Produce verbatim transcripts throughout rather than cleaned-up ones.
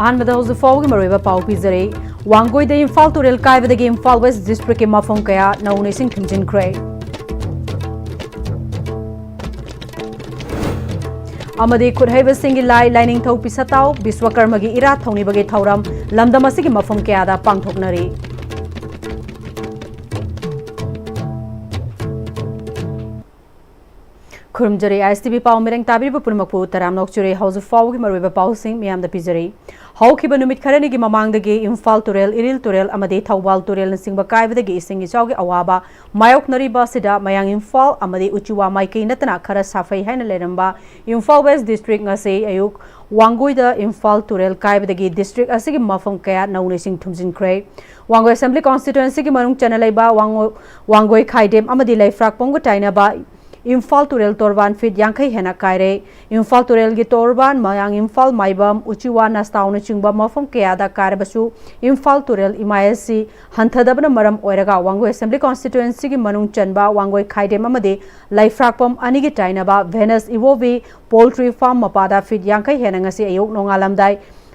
ꯑꯍꯥꯟꯕꯗ ꯍꯧꯖꯤꯛ ꯐꯥꯎꯕꯒꯤ ꯃꯔꯨꯑꯣꯏꯕ ꯄꯥꯎ ꯄꯤꯖꯔꯤ꯫ ꯋꯥꯡꯒꯣꯏꯗ ꯏꯝꯐꯥꯜ ꯇꯨꯔꯦꯜ ꯀꯥꯏꯕꯗꯒꯤ ꯏꯝꯐꯥꯜ ꯋꯦꯁ ꯗꯤꯁꯇ꯭ꯔꯤꯛꯀꯤ ꯃꯐꯝ ꯀꯌꯥ ꯅꯧꯅ ꯏꯁꯤꯡ ꯊꯨꯝꯖꯤꯟꯈ꯭ꯔꯦ꯫ ꯑꯃꯗꯤ ꯈꯨꯠꯍꯩꯕꯁꯤꯡꯒꯤ ꯂꯥꯏ ꯂꯥꯏꯅꯤꯡꯊꯧ ꯄꯤꯁꯇꯥꯎ ꯕꯤꯁ꯭ꯋꯀꯔꯃꯒꯤ ꯏꯔꯥꯠ ꯊꯧꯅꯤꯕꯒꯤ ꯊꯧꯔꯝ ꯂꯝꯗꯝ ꯑꯁꯤꯒꯤ ꯃꯐꯝ ꯀꯌꯥꯗ ꯄꯥꯡꯊꯣꯛꯅꯔꯤ꯫ ꯈꯨꯔꯨꯝꯖꯔꯤ ISTV ꯄꯥꯎ ꯃꯤꯔꯦꯡ ꯇꯥꯕꯤꯔꯤꯕ ꯄꯨꯝꯅꯃꯛꯄꯨ ꯇꯔꯥꯝꯅ ꯑꯣꯛꯆꯔꯤ꯫ ꯍꯧꯖꯤꯛ ꯐꯥꯎꯕꯒꯤ ꯃꯔꯨꯑꯣꯏꯕ ꯄꯥꯎꯁꯤꯡ ꯃꯤꯌꯥꯝꯗ ꯄꯤꯖꯔꯤ꯫ ꯍꯧꯈꯤꯕ ꯅꯨꯃꯤꯠ ꯈꯔꯅꯤꯒꯤ ꯃꯃꯥꯡꯗꯒꯤ ꯏꯝꯐꯥꯜ ꯇꯨꯔꯦꯜ, ꯏꯔꯤꯜ ꯇꯨꯔꯦꯜ ꯑꯃꯗꯤ ꯊꯧꯕꯥꯜ ꯇꯨꯔꯦꯜꯅꯆꯤꯡꯕ ꯀꯥꯏꯕꯗꯒꯤ ꯏꯁꯤꯡ ꯏꯆꯥꯎꯒꯤ ꯑꯋꯥꯕ ꯃꯥꯌꯣꯛꯅꯔꯤꯕ ꯑꯁꯤꯗ ꯃꯌꯥꯡ ꯏꯝꯐꯥꯜ ꯑꯃꯗꯤ ꯎꯆꯤꯋꯥ ꯃꯥꯏꯀꯩ ꯅꯠꯇꯅ ꯈꯔ ꯁꯥꯐꯩ ꯍꯥꯏꯅ ꯂꯩꯔꯝꯕ ꯏꯝꯐꯥꯜ ꯋꯦꯁ ꯗꯤꯁꯇ꯭ꯔꯤꯛ ꯉꯁꯤ ꯑꯌꯨꯛ ꯋꯥꯡꯒꯣꯏꯗ ꯏꯝꯐꯥꯜ ꯇꯨꯔꯦꯜ ꯀꯥꯏꯕꯗꯒꯤ ꯗꯤꯁꯇ꯭ꯔꯤꯛ ꯑꯁꯤꯒꯤ ꯃꯐꯝ ꯀꯌꯥ ꯅꯧꯅ ꯏꯁꯤꯡ ꯊꯨꯝꯖꯤꯟꯈ꯭ꯔꯦ꯫ ꯋꯥꯡꯒꯣꯏ ꯑꯦꯁꯦꯝꯕ꯭ꯂꯤ ꯀꯣꯟꯁꯇꯤꯇ꯭ꯋꯦꯟꯁꯤꯒꯤ ꯃꯅꯨꯡ ꯆꯟꯅ ꯂꯩꯕ ꯋꯥꯡꯒꯣ-, ꯋꯥꯡꯒꯣꯏ ꯈꯥꯏꯗꯦꯝ ꯑꯃꯗꯤ ꯂꯩꯐ꯭ꯔꯥꯛꯄꯝꯒ ꯇꯥꯏꯅꯕ ꯏꯝꯐꯥꯜ ꯇꯨꯔꯦꯜ ꯇꯣꯔꯕꯥꯟ ꯐꯤꯠ ꯌꯥꯡꯈꯩ ꯍꯦꯟꯅ ꯀꯥꯏꯔꯦ꯫ ꯏꯝꯐꯥꯜ ꯇꯨꯔꯦꯜꯒꯤ ꯇꯣꯔꯕꯥꯟ ꯃꯌꯥꯡ ꯏꯝꯐꯥꯜ, ꯃꯥꯏꯕꯝ, ꯎꯆꯤꯋꯥ, ꯅꯥꯁꯇꯥꯎꯅꯆꯤꯡꯕ ꯃꯐꯝ ꯀꯌꯥꯗ ꯀꯥꯏꯔꯕꯁꯨ ꯏꯝꯐꯥꯜ ꯇꯨꯔꯦꯜ ꯏꯃꯥꯏ ꯑꯁꯤ ꯍꯟꯊꯗꯕꯅ ꯃꯔꯝ ꯑꯣꯏꯔꯒ ꯋꯥꯡꯒꯣꯏ ꯑꯦꯁꯦꯝꯕ꯭ꯂꯤ ꯀꯣꯟꯁꯇꯤꯇ꯭ꯋꯦꯟꯁꯤꯒꯤ ꯃꯅꯨꯡ ꯆꯟꯕ ꯋꯥꯡꯒꯣꯏ ꯈꯥꯏꯗꯦꯝ ꯑꯃꯗꯤ ꯂꯩꯐ꯭ꯔꯥꯛꯄꯝ ꯑꯅꯤꯒꯤ ꯇꯥꯏꯅꯕ ꯚꯦꯅꯁ ꯏꯕꯣꯕꯤ ꯄꯣꯜꯇ꯭ꯔꯤ ꯐꯥꯔꯝ ꯃꯄꯥꯗ ꯐꯤꯠ ꯌꯥꯡꯈꯩ ꯍꯦꯟꯅ ꯉꯁꯤ ꯑꯌꯨꯛ ꯅꯣꯡꯉꯥꯜꯂꯝꯗꯥꯏ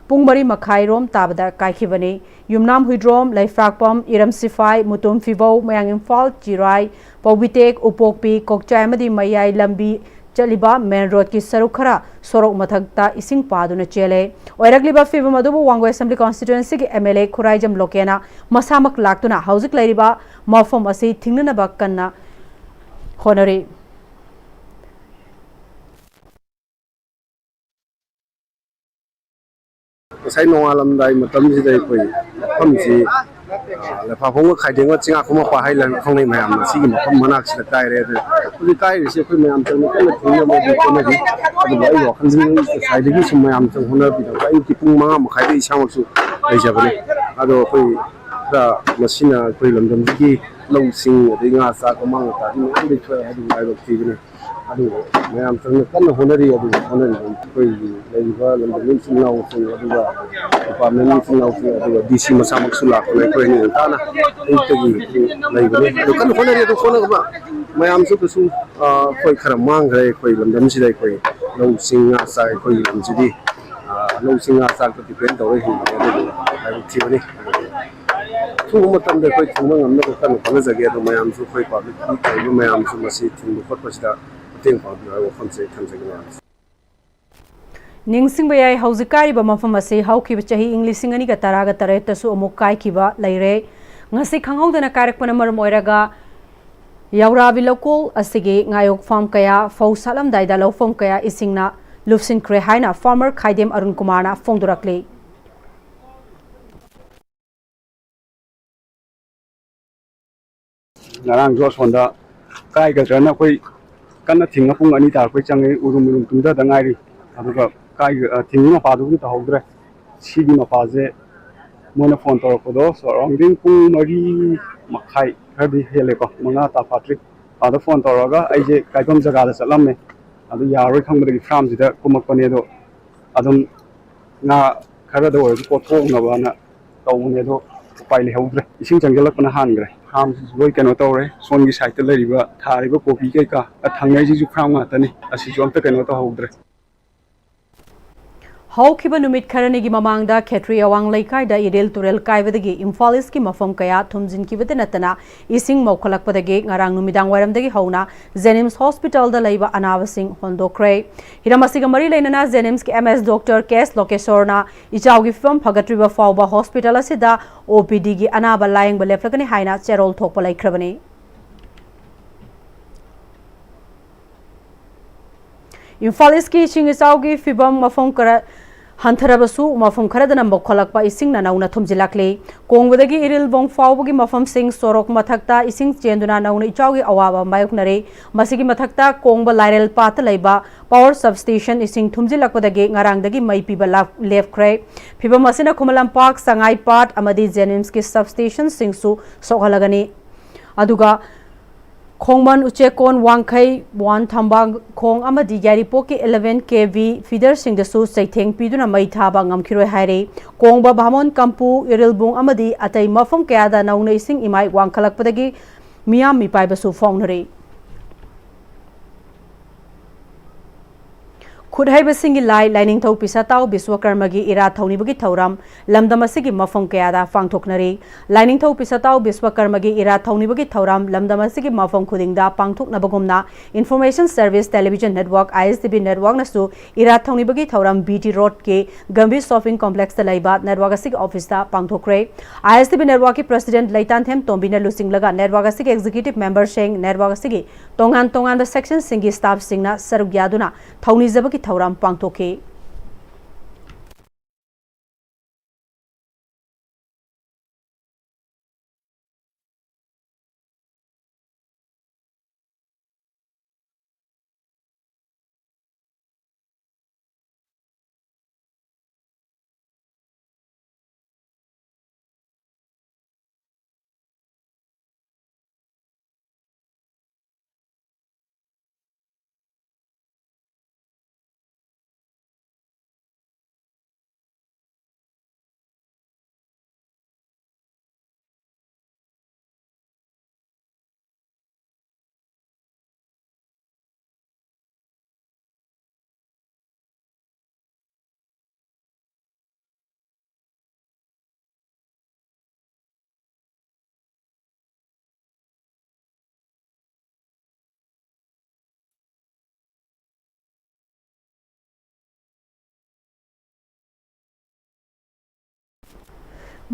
ꯄꯨꯡ ꯃꯔꯤ ꯃꯈꯥꯏ ꯔꯣꯝ ꯇꯥꯕꯗ ꯀꯥꯏꯈꯤꯕꯅꯤ꯫ ꯌꯨꯝꯅꯥꯝ ꯍꯨꯏꯗ꯭ꯔꯣꯝ, ꯂꯩꯐ꯭ꯔꯥꯛꯄꯝ, ꯏꯔꯝ ꯁꯤꯐꯥꯏ, ꯃꯨꯇꯨꯝ ꯐꯤꯕꯧ, ꯃꯌꯥꯡ ꯏꯝꯐꯥꯜ, ꯆꯤꯔꯥꯏ, ꯄꯧꯕꯤꯇꯦꯛ, ꯎꯄꯣꯛꯄꯤ, ꯀꯣꯛꯆꯥꯏ ꯑꯃꯗꯤ ꯃꯌꯥꯏ ꯂꯝꯕꯤ ꯆꯠꯂꯤꯕ ꯃꯦꯟ ꯔꯣꯗꯀꯤ ꯁꯔꯨꯛ ꯈꯔ ꯁꯣꯔꯣꯛ ꯃꯊꯛꯇ ꯏꯁꯤꯡ ꯄꯥꯗꯨꯅ ꯆꯦꯜꯂꯦ꯫ ꯑꯣꯏꯔꯛꯂꯤꯕ ꯐꯤꯕꯝ ꯑꯗꯨꯕꯨ ꯋꯥꯡꯒꯣꯏ ꯑꯦꯁꯦꯝꯕ꯭ꯂꯤ ꯀꯣꯟꯁꯇꯤꯇ꯭ꯋꯦꯟꯁꯤꯒꯤ MLA ꯈꯨꯔꯥꯏꯖꯝ ꯂꯣꯀꯦꯅ ꯃꯁꯥꯃꯛ ꯂꯥꯛꯇꯨꯅ ꯍꯧꯖꯤꯛ ꯂꯩꯔꯤꯕ ꯃꯐꯝ ꯑꯁꯤ ꯊꯤꯡꯅꯅꯕ ꯀꯟꯅ ꯍꯣꯠꯅꯔꯤ꯫ ꯉꯁꯥꯏ ꯅꯣꯡꯉꯥꯜꯂꯝꯗꯥꯏ ꯃꯇꯝꯁꯤꯗ ꯑꯩꯈꯣꯏ ꯃꯐꯝꯁꯤ, ꯑ, ꯂꯩꯐꯥꯐꯝꯒ ꯈꯥꯏꯗꯦꯝꯒ ꯆꯤꯡꯉꯥꯛꯄ ꯃꯄꯥ ꯍꯥꯏꯅ ꯈꯪꯅꯩ ꯃꯌꯥꯝꯅ꯫ ꯁꯤꯒꯤ ꯃꯐꯝ ꯃꯅꯥꯛꯁꯤꯗ ꯀꯥꯏꯔꯦ꯫ ꯑꯗꯨ ꯍꯧꯖꯤꯛ ꯀꯥꯏꯔꯤꯁꯤ ꯑꯩꯈꯣꯏ ꯃꯌꯥꯝ ꯆꯪꯅ ꯀꯟꯅ ꯊꯤꯡꯅꯕꯗꯤ ꯍꯣꯠꯅꯔꯤ꯫ ꯑꯗꯨꯕꯨ ꯑꯩ ꯋꯥꯈꯜꯗꯤ ꯉꯁꯥꯏꯗꯒꯤ ꯁꯨꯝ ꯃꯌꯥꯝ ꯆꯪ ꯍꯣꯠꯅꯕꯤꯗꯕ ꯑꯌꯨꯛꯀꯤ ꯄꯨꯡ ꯃꯉꯥ ꯃꯈꯥꯏꯗ ꯏꯁꯥꯃꯛꯁꯨ ꯂꯩꯖꯕꯅꯤ꯫ ꯑꯗꯣ ꯑꯩꯈꯣꯏ ꯈꯔ ꯃꯁꯤꯅ ꯑꯩꯈꯣꯏ ꯂꯝꯗꯝꯁꯤꯒꯤ ꯂꯧꯁꯤꯡ ꯑꯗꯩ ꯉꯥ ꯆꯥꯛ ꯑꯃꯥꯡ ꯑꯇꯥ ꯃꯌꯥꯝ ꯂꯩꯊꯣꯛꯑꯦ ꯍꯥꯏꯗꯨꯅ ꯍꯥꯏꯕ ꯊꯤꯕꯅꯤ꯫ ꯑꯗꯨꯕꯨ ꯃꯌꯥꯝ ꯆꯪꯅ ꯀꯟꯅ ꯍꯣꯠꯅꯔꯤ꯫ ꯑꯗꯨꯕꯨ ꯍꯣꯠꯅꯔꯤꯕ ꯑꯩꯈꯣꯏꯒꯤ ꯂꯩꯔꯤꯕ ꯂꯝꯗꯝꯒꯤ ꯏꯆꯤꯜ ꯏꯅꯥꯎꯁꯤꯡ, ꯑꯗꯨꯒ ꯗꯤꯄꯥꯔꯠꯃꯦꯟꯒꯤ ꯏꯆꯤꯜ ꯏꯅꯥꯎꯁꯤꯡ, ꯑꯗꯨꯒ DC ꯃꯁꯥꯃꯛꯁꯨ ꯂꯥꯛꯇꯅ ꯑꯩꯈꯣꯏ ꯑꯅꯤ ꯉꯟꯇꯥꯅ ꯑꯌꯨꯛꯇꯒꯤ ꯂꯩꯕꯅꯤ꯫ ꯑꯗꯨ ꯀꯟꯅ ꯍꯣꯠꯅꯔꯤ꯫ ꯑꯗꯨ ꯍꯣꯠꯅꯕ ꯃꯌꯥꯝꯁꯨ ꯀꯩꯁꯨ, ꯑ, ꯑꯩꯈꯣꯏ ꯈꯔ ꯃꯥꯡꯈ꯭ꯔꯦ꯫ ꯑꯩꯈꯣꯏ ꯂꯝꯗꯝꯁꯤꯗ ꯑꯩꯈꯣꯏ ꯂꯧꯁꯤꯡ ꯉꯥ ꯆꯥꯛ ꯑꯩꯈꯣꯏꯒꯤ ꯂꯝꯁꯤꯗꯤ, ꯑ, ꯂꯧꯁꯤꯡ ꯉꯥ ꯆꯥꯛꯇ depend ꯇꯧꯔꯒ ꯍꯤꯡꯕꯅꯦ, ꯑꯗꯨꯕꯨ ꯂꯥꯏꯕꯛ ꯊꯤꯕꯅꯤ꯫ ꯑꯊꯨꯕ ꯃꯇꯝꯗ ꯑꯩꯈꯣꯏ ꯊꯤꯡꯕ ꯉꯝꯅꯕ ꯀꯟꯅ ꯍꯣꯠꯅꯖꯒꯦ꯫ ꯑꯗꯣ ꯃꯌꯥꯝꯁꯨ, ꯑꯩꯈꯣꯏ public ꯂꯩꯔꯤꯕ ꯃꯌꯥꯝꯁꯨ ꯃꯁꯤ ꯊꯤꯡꯕ ꯈꯣꯠꯄꯁꯤꯗ ꯃꯇꯦꯡ ꯄꯥꯡꯕꯤꯌꯨ ꯍꯥꯏꯕ ꯋꯥꯐꯝꯁꯦ ꯑꯩ ꯊꯝꯖꯒꯦ ꯃꯌꯥꯝꯁꯦ꯫ ꯅꯤꯡꯁꯤꯡꯕ ꯌꯥꯏ, ꯍꯧꯖꯤꯛ ꯀꯥꯏꯔꯤꯕ ꯃꯐꯝ ꯑꯁꯤ ꯍꯧꯈꯤꯕ ꯆꯍꯤ ꯏꯪ ꯂꯤꯁꯤꯡ ꯑꯅꯤꯒ ꯇꯔꯥꯒ ꯇꯔꯦꯠꯇꯁꯨ ꯑꯃꯨꯛ ꯀꯥꯏꯈꯤꯕ ꯂꯩꯔꯦ꯫ ꯉꯁꯤ ꯈꯪꯍꯧꯗꯅ ꯀꯥꯏꯔꯛꯄꯅ ꯃꯔꯝ ꯑꯣꯏꯔꯒ ꯌꯥꯎꯔꯥꯕꯤ ꯂꯧꯀꯣꯜ ꯑꯁꯤꯒꯤ ꯉꯥꯌꯣꯛꯐꯝ ꯀꯌꯥ, ꯐꯧ ꯁꯥꯠꯂꯝꯗꯥꯏꯗ ꯂꯧꯐꯝ ꯀꯌꯥ ꯏꯁꯤꯡꯅ ꯂꯨꯞꯁꯤꯟꯈ꯭ꯔꯦ ꯍꯥꯏꯅ farmer ꯈꯥꯏꯗꯦꯝ ꯑꯔꯨꯟ ꯀꯨꯃꯥꯔꯅ ꯐꯣꯡꯗꯣꯔꯛꯂꯤ꯫ ꯉꯔꯥꯡꯁꯨ ꯑꯁꯣꯝꯗ ꯀꯥꯏꯒꯗ꯭ꯔꯅ ꯑꯩꯈꯣꯏ ꯀꯟꯅ ꯊꯤꯡꯉ ꯄꯨꯡ ꯑꯅꯤ ꯇꯥꯔꯛꯄꯩ ꯆꯪꯉꯦ, ꯎꯔꯨꯝ ꯎꯔꯨꯝ ꯇꯨꯝꯊꯗ ꯉꯥꯏꯔꯤ꯫ ꯑꯗꯨꯒ ꯀꯥꯏ-, ꯑ, ꯊꯤꯡꯕ ꯃꯄꯥꯗꯨꯕꯨꯗꯤ ꯇꯧꯍꯧꯗ꯭ꯔꯦ꯫ ꯁꯤꯒꯤ ꯃꯄꯥꯁꯦ ꯃꯣꯏꯅ ꯐꯣꯟ ꯇꯧꯔꯛꯄꯗꯣ surrounding ꯄꯨꯡ ꯃꯔꯤ ꯃꯈꯥꯏ ꯈꯔꯗꯤ ꯍꯦꯜꯂꯦꯀꯣ, ꯃꯉꯥ ꯇꯥ ꯐꯥꯠꯇ꯭ꯔꯤ꯫ ꯑꯗ ꯐꯣꯟ ꯇꯧꯔꯒ ꯑꯩꯁꯦ ꯀꯥꯏꯐꯝ ꯖꯒꯥꯗ ꯆꯠꯂꯝꯃꯦ꯫ ꯑꯗꯨ ꯌꯥꯔꯣꯏ ꯈꯪꯕꯗꯒꯤ ꯐꯥꯔꯝꯁꯤꯗ ꯀꯨꯝꯃꯛꯄꯅꯦ꯫ ꯑꯗꯣ ꯑꯗꯨꯝ ꯉꯥ ꯈꯔꯗ ꯑꯣꯏꯔꯁꯨ ꯀꯣꯠꯊꯣꯛꯅꯕꯅ ꯇꯧꯕꯅꯦ, ꯑꯗꯣ ꯎꯄꯥꯏ ꯂꯩꯍꯧꯗ꯭ꯔꯦ꯫ ꯏꯁꯤꯡ ꯆꯪꯁꯤꯜꯂꯛꯄꯅ ꯍꯥꯟꯈ꯭ꯔꯦ꯫ ꯐꯥꯔꯝꯁꯤꯁꯨ ꯂꯣꯏ ꯀꯩꯅꯣ ꯇꯧꯔꯦ꯫ ꯁꯣꯝꯒꯤ ꯁꯥꯏꯠꯇ ꯂꯩꯔꯤꯕ, ꯊꯥꯔꯤꯕ ꯀꯣꯕꯤ ꯀꯩꯀꯥ, ꯑ, ꯊꯪꯅꯩꯁꯤꯁꯨ ꯐꯥꯔꯝ ꯉꯥꯛꯇꯅꯤ꯫ ꯑꯁꯤꯁꯨ ꯑꯝꯇ ꯀꯩꯅꯣ ꯇꯧꯍꯧꯗ꯭ꯔꯦ꯫ ꯍꯧꯈꯤꯕ ꯅꯨꯃꯤꯠ ꯈꯔꯅꯤꯒꯤ ꯃꯃꯥꯡꯗ ꯈꯦꯇ꯭ꯔꯤ ꯑꯋꯥꯡ ꯂꯩꯀꯥꯏꯗ ꯏꯔꯤꯜ ꯇꯨꯔꯦꯜ ꯀꯥꯏꯕꯗꯒꯤ ꯏꯝꯐꯥꯜ ꯏꯁꯀꯤ ꯃꯐꯝ ꯀꯌꯥ ꯊꯨꯝꯖꯤꯟꯈꯤꯕꯇ ꯅꯠꯇꯅ, ꯏꯁꯤꯡ ꯃꯧꯈꯠꯂꯛꯄꯗꯒꯤ ꯉꯔꯥꯡ ꯅꯨꯃꯤꯗꯥꯡ ꯋꯥꯏꯔꯝꯗꯒꯤ ꯍꯧꯅ ꯖꯦꯅꯤꯝꯁ ꯍꯣꯁꯄꯤꯇꯥꯜꯗ ꯂꯩꯕ ꯑꯅꯥꯕꯁꯤꯡ ꯍꯣꯟꯗꯣꯛꯈ꯭ꯔꯦ꯫ ꯍꯤꯔꯝ ꯑꯁꯤꯒ ꯃꯔꯤ ꯂꯩꯅꯅ ꯖꯦꯅꯤꯝꯁꯀꯤ M S doctor K S ꯂꯣꯀꯦꯁꯣꯔꯅ ꯏꯆꯥꯎꯒꯤ ꯐꯤꯕꯝ ꯐꯒꯠꯇ꯭ꯔꯤꯕ ꯐꯥꯎꯕ ꯍꯣꯁꯄꯤꯇꯥꯜ ꯑꯁꯤꯗ O P D ꯒꯤ ꯑꯅꯥꯕ ꯂꯥꯌꯦꯡꯕ ꯂꯦꯞꯂꯒꯅꯤ ꯍꯥꯏꯅ ꯆꯦꯔꯣꯜ ꯊꯣꯛꯄ ꯂꯩꯈ꯭ꯔꯕꯅꯤ꯫ ꯏꯝꯐꯥꯜ ꯏꯁꯀꯤ ꯏꯁꯤꯡ ꯏꯆꯥꯎꯒꯤ ꯐꯤꯕꯝ ꯃꯐꯝ ꯈꯔ ꯍꯟꯊꯔꯕꯁꯨ, ꯃꯐꯝ ꯈꯔꯗꯅ ꯃꯧꯈꯠꯂꯛꯄ ꯏꯁꯤꯡꯅ ꯅꯧꯅ ꯊꯨꯝꯖꯤꯜꯂꯛꯂꯤ꯫ ꯀꯣꯡꯕꯗꯒꯤ ꯏꯔꯤꯜꯕꯣꯡ ꯐꯥꯎꯕꯒꯤ ꯃꯐꯝꯁꯤꯡ ꯁꯣꯔꯣꯛ ꯃꯊꯛꯇ ꯏꯁꯤꯡ ꯆꯦꯟꯗꯨꯅ ꯅꯧꯅ ꯏꯆꯥꯎꯒꯤ ꯑꯋꯥꯕ ꯃꯥꯌꯣꯛꯅꯔꯤ꯫ ꯃꯁꯤꯒꯤ ꯃꯊꯛꯇ ꯀꯣꯡꯕ ꯂꯥꯏꯔꯦꯜ ꯄꯥꯠꯇ ꯂꯩꯕ power substation ꯏꯁꯤꯡ ꯊꯨꯝꯖꯤꯜꯂꯛꯄꯗꯒꯤ ꯉꯔꯥꯡꯗꯒꯤ ꯃꯩ ꯄꯤꯕ ꯂꯥꯞ-, ꯂꯦꯞꯈ꯭ꯔꯦ꯫ ꯐꯤꯕꯝ ꯑꯁꯤꯅ ꯈꯨꯃꯟ ꯂꯝꯄꯥꯛ, ꯁꯉꯥꯏ ꯄꯥꯠ ꯑꯃꯗꯤ ꯖꯦꯅꯤꯝꯁꯀꯤ substationꯁꯤꯡꯁꯨ ꯁꯣꯛꯍꯜꯂꯒꯅꯤ꯫ ꯑꯗꯨꯒ ꯈꯣꯡꯃꯟ, ꯎꯆꯦꯛꯀꯣꯟ, ꯋꯥꯡꯈꯩ, ꯋꯥꯟ ꯊꯝꯕꯥꯜꯈꯣꯡ ꯑꯃꯗꯤ ꯌꯥꯏꯔꯤꯄꯣꯛꯀꯤ eleven K V feederꯁꯤꯡꯗꯁꯨ ꯆꯩꯊꯦꯡ ꯄꯤꯗꯨꯅ ꯃꯩ ꯊꯥꯕ ꯉꯝꯈꯤꯔꯣꯏ ꯍꯥꯏꯔꯤ꯫ ꯀꯣꯡꯕ, ꯚꯥꯃꯣꯟ, ꯀꯝꯄꯨ, ꯏꯔꯤꯜꯕꯨꯡ ꯑꯃꯗꯤ ꯑꯇꯩ ꯃꯐꯝ ꯀꯌꯥꯗ ꯅꯧꯅ ꯏꯁꯤꯡ ꯏꯃꯥꯏ ꯋꯥꯡꯈꯠꯂꯛꯄꯗꯒꯤ ꯃꯤꯌꯥꯝ ꯃꯤꯄꯥꯏꯕꯁꯨ ꯐꯥꯎꯅꯔꯤ꯫ ꯈꯨꯠꯍꯩꯕꯁꯤꯡꯒꯤ ꯂꯥꯏ ꯂꯥꯏꯅꯤꯡꯊꯧ ꯄꯤꯁꯥꯇꯥꯎ ꯕꯤꯁ꯭ꯋꯀꯔꯃꯒꯤ ꯏꯔꯥꯠ ꯊꯧꯅꯤꯕꯒꯤ ꯊꯧꯔꯝ ꯂꯝꯗꯝ ꯑꯁꯤꯒꯤ ꯃꯐꯝ ꯀꯌꯥꯗ ꯄꯥꯡꯊꯣꯛꯅꯔꯤ꯫ ꯂꯥꯏꯅꯤꯡꯊꯧ ꯄꯤꯁꯥꯇꯥꯎ ꯕꯤꯁ꯭ꯋꯀꯔꯃꯒꯤ ꯏꯔꯥꯠ ꯊꯧꯅꯤꯕꯒꯤ ꯊꯧꯔꯝ ꯂꯝꯗꯝ ꯑꯁꯤꯒꯤ ꯃꯐꯝ ꯈꯨꯗꯤꯡꯗ ꯄꯥꯡꯊꯣꯛꯅꯕꯒꯨꯝꯅ Information Service Television Network, I S T V Networkꯅꯁꯨ ꯏꯔꯥꯠ ꯊꯧꯅꯤꯕꯒꯤ ꯊꯧꯔꯝ B T Roadꯀꯤ ꯒꯝꯚꯤꯔ Shopping Complexꯇ ꯂꯩꯕ network ꯑꯁꯤꯒꯤ officeꯇ ꯄꯥꯡꯊꯣꯛꯈ꯭ꯔꯦ꯫ I S T V Networkꯀꯤ President ꯂꯩꯇꯥꯟꯊꯦꯝ ꯇꯣꯝꯕꯤꯅ ꯂꯨꯆꯤꯡꯂꯒ network ꯑꯁꯤꯒꯤ executive memberꯁꯤꯡ, network ꯑꯁꯤꯒꯤ ꯇꯣꯉꯥꯟ ꯇꯣꯉꯥꯟꯕ sectionꯁꯤꯡꯒꯤ staffꯁꯤꯡꯅ ꯁꯔꯨꯛ ꯌꯥꯗꯨꯅ ꯊꯧꯅꯤꯖꯕꯒꯤ ꯊꯧꯔꯝ ꯄꯥꯡꯊꯣꯛꯈꯤ꯫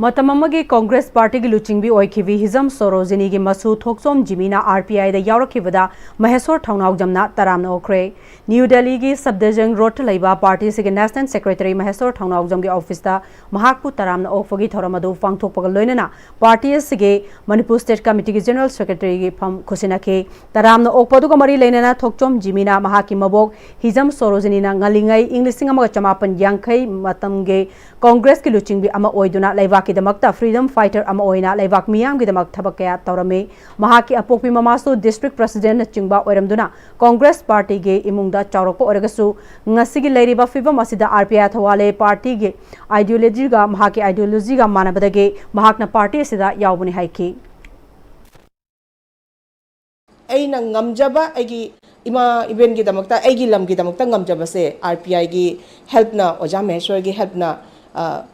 ꯃꯇꯝ ꯑꯃꯒꯤ ꯀꯣꯡꯒ꯭ꯔꯦꯁ ꯄꯥꯔꯇꯤꯒꯤ ꯂꯨꯆꯤꯡꯕꯤ ꯑꯣꯏꯈꯤꯕꯤ ꯍꯤꯖꯝ ꯁꯣꯔꯣꯖꯤꯅꯤꯒꯤ ꯃꯁꯨ ꯊꯣꯛꯆꯣꯝ ꯖꯤꯃꯤꯅ R P Iꯗ ꯌꯥꯎꯔꯛꯈꯤꯕꯗ ꯃꯍꯦꯁꯣꯔ ꯊꯧꯅꯥꯎꯖꯝꯅ ꯇꯔꯥꯝꯅ ꯑꯣꯛꯈ꯭ꯔꯦ꯫ ꯅ꯭ꯌꯨ ꯗꯦꯜꯂꯤꯒꯤ ꯁꯕꯗꯤꯖꯟ ꯔꯣꯗꯇ ꯂꯩꯕ ꯄꯥꯔꯇꯤꯁꯤꯒꯤ National Secretary ꯃꯍꯦꯁꯣꯔ ꯊꯧꯅꯥꯎꯖꯝꯒꯤ officeꯇ ꯃꯍꯥꯛꯄꯨ ꯇꯔꯥꯝꯅ ꯑꯣꯛꯄꯒꯤ ꯊꯧꯔꯝ ꯑꯗꯨ ꯄꯥꯡꯊꯣꯛꯄꯒ ꯂꯣꯏꯅꯅ ꯄꯥꯔꯇꯤ ꯑꯁꯤꯒꯤ ꯃꯅꯤꯄꯨꯔ State Committeeꯒꯤ General Secretaryꯒꯤ ꯐꯝ ꯈꯨꯠꯁꯤꯟꯅꯈꯤ꯫ ꯇꯔꯥꯝꯅ ꯑꯣꯛꯄ ꯑꯗꯨꯒ ꯃꯔꯤ ꯂꯩꯅꯅ ꯊꯣꯛꯆꯣꯝ ꯖꯤꯃꯤꯅ ꯃꯍꯥꯛꯀꯤ ꯃꯕꯣꯛ ꯍꯤꯖꯝ ꯁꯣꯔꯣꯖꯤꯅꯤꯅ ꯉꯜꯂꯤꯉꯩ ꯏꯪ ꯂꯤꯁꯤꯡ ꯑꯃꯒ ꯆꯃꯥꯄꯟ ꯌꯥꯡꯈꯩ ꯃꯇꯝꯒꯤ ꯀꯣꯡꯒ꯭ꯔꯦꯁꯀꯤ ꯂꯨꯆꯤꯡꯕꯤ ꯑꯃ ꯑꯣꯏꯗꯨꯅ ꯂꯩꯕꯥꯛꯀꯤꯗꯃꯛꯇ freedom fighter ꯑꯃ ꯑꯣꯏꯅ ꯂꯩꯕꯥꯛ ꯃꯤꯌꯥꯝꯒꯤꯗꯃꯛ ꯊꯕꯛ ꯀꯌꯥ ꯇꯧꯔꯝꯃꯤ꯫ ꯃꯍꯥꯛꯀꯤ ꯑꯄꯣꯛꯄꯤ ꯃꯃꯥꯁꯨ district presidentꯅꯆꯤꯡꯕ ꯑꯣꯏꯔꯝꯗꯨꯅ ꯀꯣꯡꯒ꯭ꯔꯦꯁ ꯄꯥꯔꯇꯤꯒꯤ ꯏꯃꯨꯡꯗ ꯆꯥꯎꯔꯛꯄ ꯑꯣꯏꯔꯒꯁꯨ ꯉꯁꯤꯒꯤ ꯂꯩꯔꯤꯕ ꯐꯤꯕꯝ ꯑꯁꯤꯗ R P I ꯊꯧꯋꯥꯂꯦ ꯄꯥꯔꯇꯤꯒꯤ ideologyꯒ ꯃꯍꯥꯛꯀꯤ ideologyꯒ ꯃꯥꯟꯅꯕꯗꯒꯤ ꯃꯍꯥꯛꯅ ꯄꯥꯔꯇꯤ ꯑꯁꯤꯗ ꯌꯥꯎꯕꯅꯤ ꯍꯥꯏꯈꯤ꯫ ꯑꯩꯅ ꯉꯝꯖꯕ ꯑꯩꯒꯤ ꯏꯃꯥ ꯏꯕꯦꯟꯒꯤꯗꯃꯛꯇ, ꯑꯩꯒꯤ ꯂꯝꯒꯤꯗꯃꯛꯇ ꯉꯝꯖꯕꯁꯦ ꯑꯥꯔ ꯄꯤ ꯑꯥꯏꯒꯤ ꯍꯦꯜꯞꯅ, ꯑꯣꯖꯥ ꯃꯍꯦꯁ꯭ꯋꯔꯒꯤ ꯍꯦꯜꯞꯅ, ꯑ,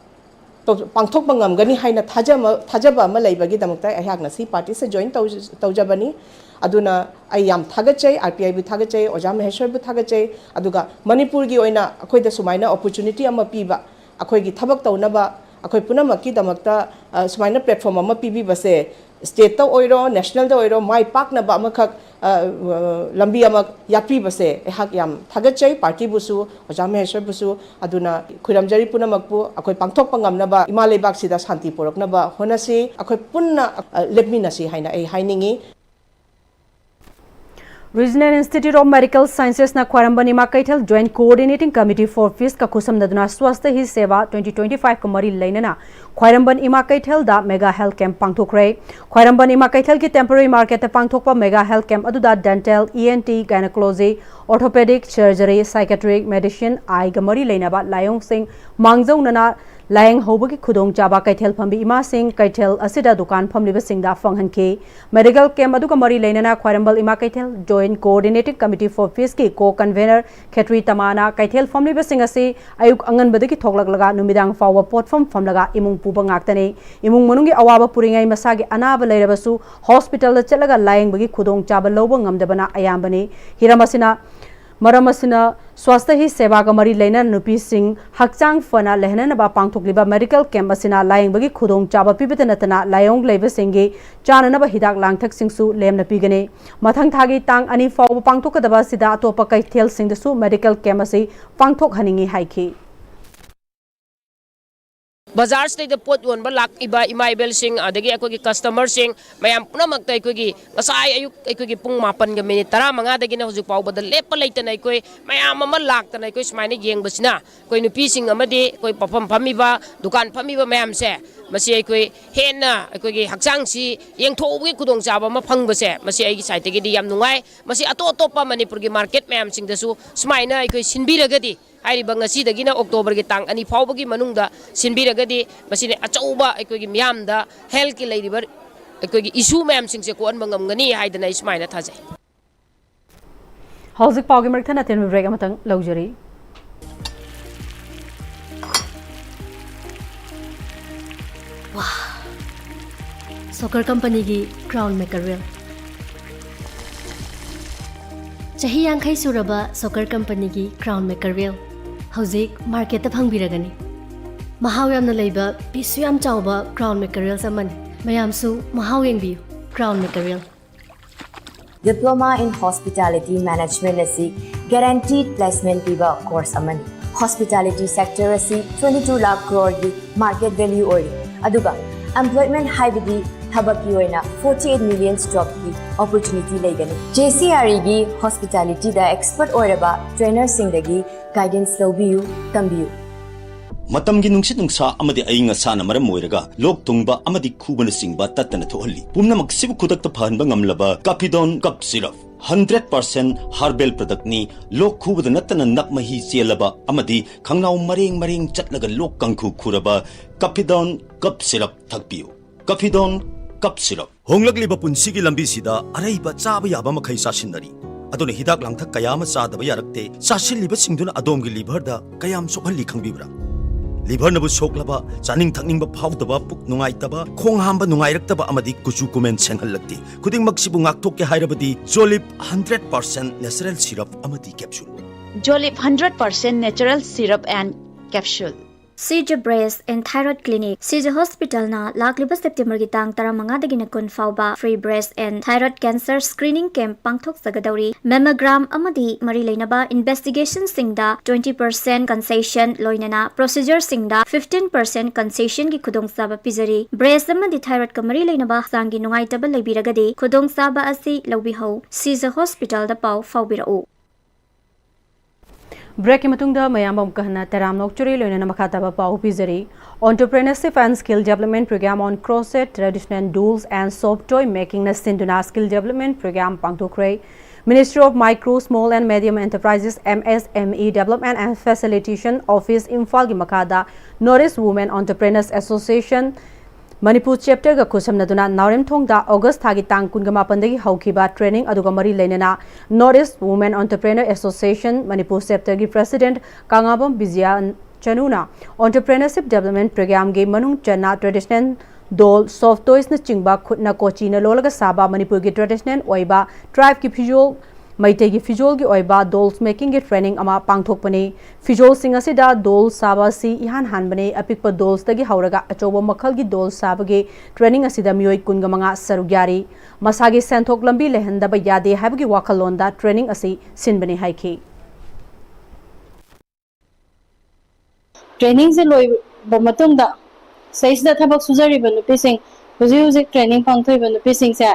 ꯇꯧ-, ꯄꯥꯡꯊꯣꯛꯄ ꯉꯝꯒꯅꯤ ꯍꯥꯏꯅ ꯊꯥꯖ-, ꯊꯥꯖꯕ ꯑꯃ ꯂꯩꯕꯒꯤꯗꯃꯛꯇ ꯑꯩꯍꯥꯛ ꯉꯁꯤ ꯄꯥꯔꯇꯤꯁꯦ ꯖꯣꯏꯟ ꯇꯧ-, ꯇꯧꯖꯕꯅꯤ꯫ ꯑꯗꯨꯅ ꯑꯩ ꯌꯥꯝ ꯊꯥꯒꯠꯆꯩ, ꯑꯥꯔ ꯄꯤ ꯑꯥꯏꯕꯨ ꯊꯥꯒꯠꯆꯩ, ꯑꯣꯖꯥ ꯃꯍꯦꯁ꯭ꯋꯔꯕꯨ ꯊꯥꯒꯠꯆꯩ꯫ ꯑꯗꯨꯒ ꯃꯅꯤꯄꯨꯔꯒꯤ ꯑꯣꯏꯅ ꯑꯩꯈꯣꯏꯗ ꯁꯨꯃꯥꯏꯅ ꯑꯣꯄꯣꯔꯆꯨꯅꯤꯇꯤ ꯑꯃ ꯄꯤꯕ, ꯑꯩꯈꯣꯏꯒꯤ ꯊꯕꯛ ꯇꯧꯅꯕ, ꯑꯩꯈꯣꯏ ꯄꯨꯝꯅꯃꯛꯀꯤꯗꯃꯛꯇ, ꯑ, ꯁꯨꯃꯥꯏꯅ ꯄ꯭ꯂꯦꯠꯐꯣꯔꯝ ꯑꯃ ꯄꯤꯕꯤꯕꯁꯦ, ꯁ꯭ꯇꯦꯠꯇ ꯑꯣꯏꯔꯣ, ꯅꯦꯁꯅꯦꯜꯗ ꯑꯣꯏꯔꯣ, ꯃꯥꯏ ꯄꯥꯛꯅꯕ ꯑꯃꯈꯛ, ꯑ, ꯑ, ꯂꯝꯕꯤ ꯑꯃ ꯌꯥꯠꯄꯤꯕꯁꯦ ꯑꯩꯍꯥꯛ ꯌꯥꯝ ꯊꯥꯒꯠꯆꯩ, ꯄꯥꯔꯇꯤꯕꯨꯁꯨ, ꯑꯣꯖꯥ ꯃꯍꯦꯁ꯭ꯋꯔꯕꯨꯁꯨ꯫ ꯑꯗꯨꯅ ꯈꯨꯔꯝꯖꯔꯤ ꯄꯨꯝꯅꯃꯛꯄꯨ, ꯑꯩꯈꯣꯏ ꯄꯥꯡꯊꯣꯛꯄ ꯉꯝꯅꯕ, ꯏꯃꯥ ꯂꯩꯕꯥꯛꯁꯤꯗ ꯁꯥꯟꯇꯤ ꯄꯨꯔꯛꯅꯕ ꯍꯣꯠꯅꯁꯤ꯫ ꯑꯩꯈꯣꯏ ꯄꯨꯟꯅ, ꯑ, ꯂꯦꯞꯃꯤꯟꯅꯁꯤ ꯍꯥꯏꯅ ꯑꯩ ꯍꯥꯏꯅꯤꯡꯏ꯫ Regional Institute of Medical Sciences ꯅ ꯈ꯭ꯋꯥꯏꯔꯝꯕꯟ ꯏꯃꯥ ꯀꯩꯊꯦꯜ Joint Coordinating Committee for Peace ꯀ ꯈꯨꯠꯁꯝꯅꯗꯨꯅ Swasthya Hi Seva twenty twenty-five ꯀ ꯃꯔꯤ ꯂꯩꯅꯅ ꯈ꯭ꯋꯥꯏꯔꯝꯕꯟ ꯏꯃꯥ ꯀꯩꯊꯦꯜꯗ mega health camp ꯄꯥꯡꯊꯣꯛꯈ꯭ꯔꯦ꯫ ꯈ꯭ꯋꯥꯏꯔꯝꯕꯟ ꯏꯃꯥ ꯀꯩꯊꯦꯜꯒꯤ temporary market ꯇ ꯄꯥꯡꯊꯣꯛꯄ mega health camp ꯑꯗꯨꯗ dental, E N T, gynecology, orthopedic, surgery, psychiatric, medicine, eye ꯒ ꯃꯔꯤ ꯂꯩꯅꯕ ꯂꯥꯏꯑꯣꯡꯁꯤꯡ ꯃꯥꯡꯖꯧꯅꯅ ꯂꯥꯏꯌꯦꯡ ꯍꯧꯕꯒꯤ ꯈꯨꯗꯣꯡꯆꯥꯕ ꯀꯩꯊꯦꯜ ꯐꯝꯕꯤ ꯏꯃꯥꯁꯤꯡ, ꯀꯩꯊꯦꯜ ꯑꯁꯤꯗ ꯗꯨꯀꯥꯟ ꯐꯝꯂꯤꯕꯁꯤꯡꯗ ꯐꯪꯍꯟꯈꯤ꯫ Medical camp ꯑꯗꯨꯒ ꯃꯔꯤ ꯂꯩꯅꯅ ꯈ꯭ꯋꯥꯏꯔꯝꯕꯟ ꯏꯃꯥ ꯀꯩꯊꯦꯜ Joint Coordinating Committee for Peace ꯀꯤ co-convener ꯈꯦꯇ꯭ꯔꯤ ꯇꯃꯥꯅ ꯀꯩꯊꯦꯜ ꯐꯝꯂꯤꯕꯁꯤꯡ ꯑꯁꯤ ꯑꯌꯨꯛ ꯑꯉꯟꯕꯗꯒꯤ ꯊꯣꯛꯂꯛꯂꯒ ꯅꯨꯃꯤꯗꯥꯡ ꯐꯥꯎꯕ ꯄꯣꯠꯐꯝ ꯐꯝꯂꯒ ꯏꯃꯨꯡ ꯄꯨꯕ ꯉꯥꯛꯇꯅꯤ꯫ ꯏꯃꯨꯡ ꯃꯅꯨꯡꯒꯤ ꯑꯋꯥꯕ ꯄꯨꯔꯤꯉꯩ ꯃꯁꯥꯒꯤ ꯑꯅꯥꯕ ꯂꯩꯔꯕꯁꯨ hospital ꯗ ꯆꯠꯂꯒ ꯂꯥꯌꯦꯡꯕꯒꯤ ꯈꯨꯗꯣꯡꯆꯥꯕ ꯂꯧꯕ ꯉꯝꯗꯕꯅ ꯑꯌꯥꯝꯕꯅꯤ꯫ ꯍꯤꯔꯝ ꯑꯁꯤꯅ ꯃꯔꯝ ꯑꯁꯤꯅ Swasthya Hi Seva ꯒ ꯃꯔꯤ ꯂꯩꯅꯅ ꯅꯨꯄꯤꯁꯤꯡ ꯍꯛꯆꯥꯡ ꯐꯅ ꯂꯩꯍꯟꯅꯅꯕ ꯄꯥꯡꯊꯣꯛꯂꯤꯕ medical camp ꯑꯁꯤꯅ ꯂꯥꯌꯦꯡꯕꯒꯤ ꯈꯨꯗꯣꯡꯆꯥꯕ ꯄꯤꯕꯇ ꯅꯠꯇꯅ ꯂꯥꯏꯑꯣꯡ ꯂꯩꯕꯁꯤꯡꯒꯤ ꯆꯥꯅꯅꯕ ꯍꯤꯗꯥꯛ ꯂꯥꯡꯊꯛꯁꯤꯡꯁꯨ ꯂꯦꯝꯅ ꯄꯤꯒꯅꯤ꯫ ꯃꯊꯪ ꯊꯥꯒꯤ ꯇꯥꯡ ꯑꯅꯤ ꯐꯥꯎꯕ ꯄꯥꯡꯊꯣꯛꯀꯗꯕ ꯑꯁꯤꯗ ꯑꯇꯣꯞꯄ ꯀꯩꯊꯦꯜꯁꯤꯡꯗꯁꯨ medical camp ꯑꯁꯤ ꯄꯥꯡꯊꯣꯛꯍꯟꯅꯤꯡꯏ ꯍꯥꯏꯈꯤ꯫ ꯕꯖꯥꯔꯁꯤꯗꯩꯗ ꯄꯣꯠ ꯌꯣꯟꯕ ꯂꯥꯛꯏꯕ ꯏꯃꯥ ꯏꯕꯦꯜꯁꯤꯡ, ꯑꯗꯒꯤ ꯑꯩꯈꯣꯏꯒꯤ customer ꯁꯤꯡ, ꯃꯌꯥꯝ ꯄꯨꯝꯅꯃꯛꯇ ꯑꯩꯈꯣꯏꯒꯤ ꯉꯁꯥꯏ ꯑꯌꯨꯛ ꯑꯩꯈꯣꯏꯒꯤ ꯄꯨꯡ ꯃꯥꯄꯟꯒ minute ꯇꯔꯥꯃꯉꯥꯗꯒꯤꯅ ꯍꯧꯖꯤꯛ ꯐꯥꯎꯕꯗ ꯂꯦꯞꯄ ꯂꯩꯇꯅ ꯑꯩꯈꯣꯏ ꯃꯌꯥꯝ ꯑꯃ ꯂꯥꯛꯇꯅ ꯑꯩꯈꯣꯏ ꯁꯨꯃꯥꯏꯅ ꯌꯦꯡꯕꯁꯤꯅ ꯑꯩꯈꯣꯏ ꯅꯨꯄꯤꯁꯤꯡ ꯑꯃꯗꯤ ꯑꯩꯈꯣꯏ ꯄꯣꯠꯐꯝ ꯐꯝꯃꯤꯕ, ꯗꯨꯀꯥꯟ ꯐꯝꯃꯤꯕ ꯃꯌꯥꯝꯁꯦ, ꯃꯁꯤ ꯑꯩꯈꯣꯏ ꯍꯦꯟꯅ ꯑꯩꯈꯣꯏꯒꯤ ꯍꯛꯆꯥꯡꯁꯤ ꯌꯦꯡꯊꯣꯛꯎꯕꯒꯤ ꯈꯨꯗꯣꯡꯆꯥꯕ ꯑꯃ ꯐꯪꯕꯁꯦ, ꯃꯁꯤ ꯑꯩꯒꯤ side ꯇꯒꯤꯗꯤ ꯌꯥꯝ ꯅꯨꯡꯉꯥꯏ꯫ ꯃꯁꯤ ꯑꯇꯣꯞ ꯑꯇꯣꯞꯄ ꯃꯅꯤꯄꯨꯔꯒꯤ market ꯃꯌꯥꯝꯁꯤꯡꯗꯁꯨ ꯁꯨꯃꯥꯏꯅ ꯑꯩꯈꯣꯏ ꯁꯤꯟꯕꯤꯔꯒꯗꯤ, ꯍꯥꯏꯔꯤꯕ ꯉꯁꯤꯗꯒꯤꯅ October ꯒꯤ ꯇꯥꯡ ꯑꯅꯤ ꯐꯥꯎꯕꯒꯤ ꯃꯅꯨꯡꯗ ꯁꯤꯟꯕꯤꯔꯒꯗꯤ, ꯃꯁꯤꯅ ꯑꯆꯧꯕ ꯑꯩꯈꯣꯏꯒꯤ ꯃꯤꯌꯥꯝꯗ health ꯀꯤ ꯂꯩꯔꯤꯕ ꯑꯩꯈꯣꯏꯒꯤ issue ꯃꯌꯥꯝꯁꯤꯡꯁꯦ ꯀꯣꯛꯍꯟꯕ ꯉꯝꯒꯅꯤ ꯍꯥꯏꯗꯅ ꯑꯩ ꯁꯨꯃꯥꯏꯅ ꯊꯥꯖꯩ꯫ ꯍꯧꯖꯤꯛ ꯄꯥꯎꯒꯤ ꯃꯔꯛ ꯊꯠꯅ ꯑꯇꯦꯟꯕ break ꯑꯃꯇꯪ ꯂꯧꯖꯔꯤ꯫ ꯁꯣꯀꯔ ꯀꯝꯄꯅꯤꯒꯤ ꯀ꯭ꯔꯥꯎꯟ ꯃꯦꯀꯔꯦꯜ꯫ ꯆꯍꯤ ꯌꯥꯡꯈꯩ ꯁꯨꯔꯕ ꯁꯣꯀꯔ ꯀꯝꯄꯅꯤꯒꯤ ꯀ꯭ꯔꯥꯎꯟ ꯃꯦꯀꯔꯦꯜ ꯍꯧꯖꯤꯛ ꯃꯥꯔꯀꯦꯠꯇ ꯐꯪꯕꯤꯔꯒꯅꯤ꯫ ꯃꯍꯥꯎ ꯌꯥꯝꯅ ꯂꯩꯕ, ꯄꯤꯁꯁꯨ ꯌꯥꯝ ꯆꯥꯎꯕ ꯀ꯭ꯔꯥꯎꯟ ꯃꯦꯀꯔꯦꯜꯁ ꯑꯃꯅꯤ꯫ ꯃꯌꯥꯝꯁꯨ ꯃꯍꯥꯎ ꯌꯦꯡꯕꯤꯌꯨ꯫ Crown ꯃꯦꯀꯔꯦꯜ꯫ Diploma in Hospitality Management ꯑꯁꯤ guaranteed placement ꯄꯤꯕ course ꯑꯃꯅꯤ꯫ Hospitality sector ꯑꯁꯤ twenty two lakh crore ꯒꯤ market value ꯑꯣꯏꯔꯤ, ꯑꯗꯨꯒ employment ꯍꯥꯏꯕꯗꯤ ꯊꯕꯛꯀꯤ ꯑꯣꯏꯅ forty eight million job ꯀꯤ opportunity ꯂꯩꯒꯅꯤ꯫ JCRE ꯒꯤ hospitality ꯗ expert ꯑꯣꯏꯔꯕ trainer ꯁꯤꯡꯗꯒꯤ guidance ꯂꯧꯕꯤꯌꯨ, ꯇꯝꯕꯤꯌꯨ꯫ ꯃꯇꯝꯒꯤ ꯅꯨꯡꯁꯤꯠ ꯅꯨꯡꯁꯥ ꯑꯃꯗꯤ ꯑꯏꯪ ꯑꯁꯥꯅ ꯃꯔꯝ ꯑꯣꯏꯔꯒ ꯂꯣꯛ ꯊꯨꯡꯕ ꯑꯃꯗꯤ ꯈꯨꯕꯅꯆꯤꯡꯕ ꯇꯠꯇꯅ ꯊꯣꯛꯍꯜꯂꯤ꯫ ꯄꯨꯝꯅꯃꯛꯁꯤꯕꯨ ꯈꯨꯗꯛꯇ ꯐꯍꯟꯕ ꯉꯝꯂꯕ Caphidone Cough Syrup, hundred percent herbal product ꯅꯤ꯫ ꯂꯣꯛ ꯈꯨꯕꯗ ꯅꯠꯇꯅ ꯅꯞ ꯃꯍꯤ ꯆꯦꯜꯂꯕ ꯑꯃꯗꯤ ꯈꯪꯅꯥꯎ ꯃꯔꯦꯡ ꯃꯔꯦꯡ ꯆꯠꯂꯒ ꯂꯣꯛ ꯀꯥꯡꯈꯨ ꯈꯨꯔꯕ Caphidone Cough Syrup ꯊꯛꯄꯤꯌꯨ꯫ Caphidone Cough Syrup꯫ ꯍꯣꯡꯂꯛꯂꯤꯕ ꯄꯨꯟꯁꯤꯒꯤ ꯂꯝꯕꯤꯁꯤꯗ ꯑꯔꯩꯕ ꯆꯥꯕ ꯌꯥꯕ ꯃꯈꯩ ꯆꯥꯁꯤꯟꯅꯔꯤ꯫ ꯑꯗꯨꯅ ꯍꯤꯗꯥꯛ ꯂꯥꯡꯊꯛ ꯀꯌꯥ ꯑꯃ ꯆꯥꯗꯕ ꯌꯥꯔꯛꯇꯦ꯫ ꯆꯥꯁꯤꯜꯂꯤꯕꯁꯤꯡꯗꯨꯅ ꯑꯗꯣꯝꯒꯤ liver ꯗ ꯀꯌꯥꯝ ꯁꯣꯛꯍꯜꯂꯤ ꯈꯪꯕꯤꯕ꯭ꯔꯥ? Liver ꯅꯕꯨ ꯁꯣꯛꯂꯕ, ꯆꯥꯅꯤꯡ ꯊꯛꯅꯤꯡꯕ ꯐꯥꯎꯗꯕ, ꯄꯨꯛ ꯅꯨꯡꯉꯥꯏꯇꯕ, ꯈꯣꯡ ꯍꯥꯝꯕ ꯅꯨꯡꯉꯥꯏꯔꯛꯇꯕ ꯑꯃꯗꯤ ꯀꯨꯆꯨ ꯀꯨꯃꯦꯟ ꯁꯦꯡꯍꯜꯂꯛꯇꯦ꯫ ꯈꯨꯗꯤꯡꯃꯛꯁꯤꯕꯨ ꯉꯥꯛꯊꯣꯛꯀꯦ ꯍꯥꯏꯔꯕꯗꯤ Jolib hundred percent natural syrup ꯑꯃꯗꯤ capsule꯫ Jolib hundred percent natural syrup and capsule꯫ CJ Breast and Thyroid Clinic, CJ Hospital ꯅ ꯂꯥꯛꯂꯤꯕ September ꯒꯤ ꯇꯥꯡ ꯇꯔꯥꯃꯉꯥꯗꯒꯤꯅ ꯀꯨꯟ ꯐꯥꯎꯕ free breast and thyroid cancer screening camp ꯄꯥꯡꯊꯣꯛꯆꯒꯗꯧꯔꯤ꯫ Mammogram ꯑꯃꯗꯤ ꯃꯔꯤ ꯂꯩꯅꯕ investigation ꯁꯤꯡꯗ twenty percent concession, ꯂꯣꯏꯅꯅ procedure ꯁꯤꯡꯗ fifteen percent concession ꯒꯤ ꯈꯨꯗꯣꯡꯆꯥꯕ ꯄꯤꯖꯔꯤ꯫ Breast ꯑꯃꯗꯤ thyroid ꯀ ꯃꯔꯤ ꯂꯩꯅꯕ ꯍꯛꯆꯥꯡꯒꯤ ꯅꯨꯡꯉꯥꯏꯇꯕ ꯂꯩꯕꯤꯔꯒꯗꯤ ꯈꯨꯗꯣꯡꯆꯥꯕ ꯑꯁꯤ ꯂꯧꯕꯤꯍꯧ꯫ CJ Hospital ꯗ ꯄꯥꯎ ꯐꯥꯎꯕꯤꯔꯛꯎ꯫ Break ꯀꯤ ꯃꯇꯨꯡꯗ ꯃꯌꯥꯝ ꯑꯃꯨꯛꯀ ꯍꯟꯅ ꯇꯔꯥꯝꯅ ꯑꯣꯛꯆꯔꯤ, ꯂꯣꯏꯅꯅ ꯃꯈꯥ ꯇꯥꯕ ꯄꯥꯎ ꯄꯤꯖꯔꯤ꯫ Entrepreneurship and Skill Development Program on Crochet, Traditional Dolls and Soft Toy Making ꯅ ꯁꯤꯟꯗꯨꯅ Skill Development Program ꯄꯥꯡꯊꯣꯛꯈ꯭ꯔꯦ꯫ Ministry of Micro, Small and Medium Enterprises, MSME Development and Facilitation Office ꯏꯝꯐꯥꯜꯒꯤ ꯃꯈꯥꯗ North East Women Entrepreneurs Association, Manipur ꯆꯦꯞꯇꯔꯒ ꯈꯨꯠꯁꯝꯅꯗꯨꯅ ꯅꯥꯎꯔꯦꯝꯊꯣꯡꯗ August ꯊꯥꯒꯤ ꯇꯥꯡ ꯀꯨꯟꯒ ꯃꯥꯄꯟꯗꯒꯤ ꯍꯧꯈꯤꯕ ꯇ꯭ꯔꯦꯅꯤꯡ ꯑꯗꯨꯒ ꯃꯔꯤ ꯂꯩꯅꯅ North East Women Entrepreneur Association Manipur ꯆꯦꯞꯇꯔꯒꯤ ꯄ꯭ꯔꯦꯁꯤꯗꯦꯟꯠ ꯀꯪꯂꯥꯕꯝ ꯕꯤꯖꯌ ꯆꯅꯨꯅ ꯑꯣꯟꯇꯔꯄ꯭ꯔꯦꯅꯔꯁꯤꯞ ꯗꯦꯕꯂꯞꯃꯦꯟꯠ ꯄ꯭ꯔꯣꯒ꯭ꯔꯥꯝꯒꯤ ꯃꯅꯨꯡ ꯆꯟꯅ ꯇ꯭ꯔꯦꯗꯤꯁꯅꯦꯜ ꯗꯣꯜ, ꯁꯣꯐ ꯇꯣꯏꯁꯅꯆꯤꯡꯕ ꯈꯨꯠꯅ ꯀꯣꯆꯤꯅ ꯂꯣꯜꯂꯒ ꯁꯥꯕ ꯃꯅꯤꯄꯨꯔꯒꯤ ꯇ꯭ꯔꯦꯗꯤꯁꯅꯦꯜ ꯑꯣꯏꯕ ꯇ꯭ꯔꯥꯏꯕꯀꯤ ꯐꯤꯖꯣꯜ, ꯃꯩꯇꯩꯒꯤ ꯐꯤꯖꯣꯜꯒꯤ ꯑꯣꯏꯕ ꯗꯣꯜꯁ ꯃꯦꯀꯤꯡꯒꯤ ꯇ꯭ꯔꯦꯅꯤꯡ ꯑꯃ ꯄꯥꯡꯊꯣꯛꯄꯅꯤ꯫ ꯐꯤꯖꯣꯜꯁꯤꯡ ꯑꯁꯤꯗ ꯗꯣꯜ ꯁꯥꯕ ꯑꯁꯤ ꯏꯍꯥꯟ ꯍꯥꯟꯕꯅꯤ꯫ ꯑꯄꯤꯛꯄ ꯗꯣꯜꯁꯇꯒꯤ ꯍꯧꯔꯒ ꯑꯆꯧꯕ ꯃꯈꯜꯒꯤ ꯗꯣꯜ ꯁꯥꯕꯒꯤ ꯇ꯭ꯔꯦꯅꯤꯡ ꯑꯁꯤꯗ ꯃꯤꯑꯣꯏ ꯀꯨꯟꯒ ꯃꯉꯥ ꯁꯔꯨꯛ ꯌꯥꯔꯤ꯫ ꯃꯁꯥꯒꯤ ꯁꯦꯟꯊꯣꯛ ꯂꯝꯕꯤ ꯂꯩꯍꯟꯗꯕ ꯌꯥꯗꯦ ꯍꯥꯏꯕꯒꯤ ꯋꯥꯈꯜꯂꯣꯟꯗ ꯇ꯭ꯔꯦꯅꯤꯡ ꯑꯁꯤ ꯁꯤꯟꯕꯅꯤ ꯍꯥꯏꯈꯤ꯫ ꯇ꯭ꯔꯦꯅꯤꯡꯁꯦ ꯂꯣꯏꯕ ꯃꯇꯨꯡꯗ ꯁꯤꯗꯩꯁꯤꯗ ꯊꯕꯛ ꯁꯨꯖꯔꯤꯕ ꯅꯨꯄꯤꯁꯤꯡ, ꯍꯧꯖꯤꯛ ꯍꯧꯖꯤꯛ ꯇ꯭ꯔꯦꯅꯤꯡ ꯄꯥꯡꯊꯣꯛꯏꯕ ꯅꯨꯄꯤꯁꯤꯡꯁꯦ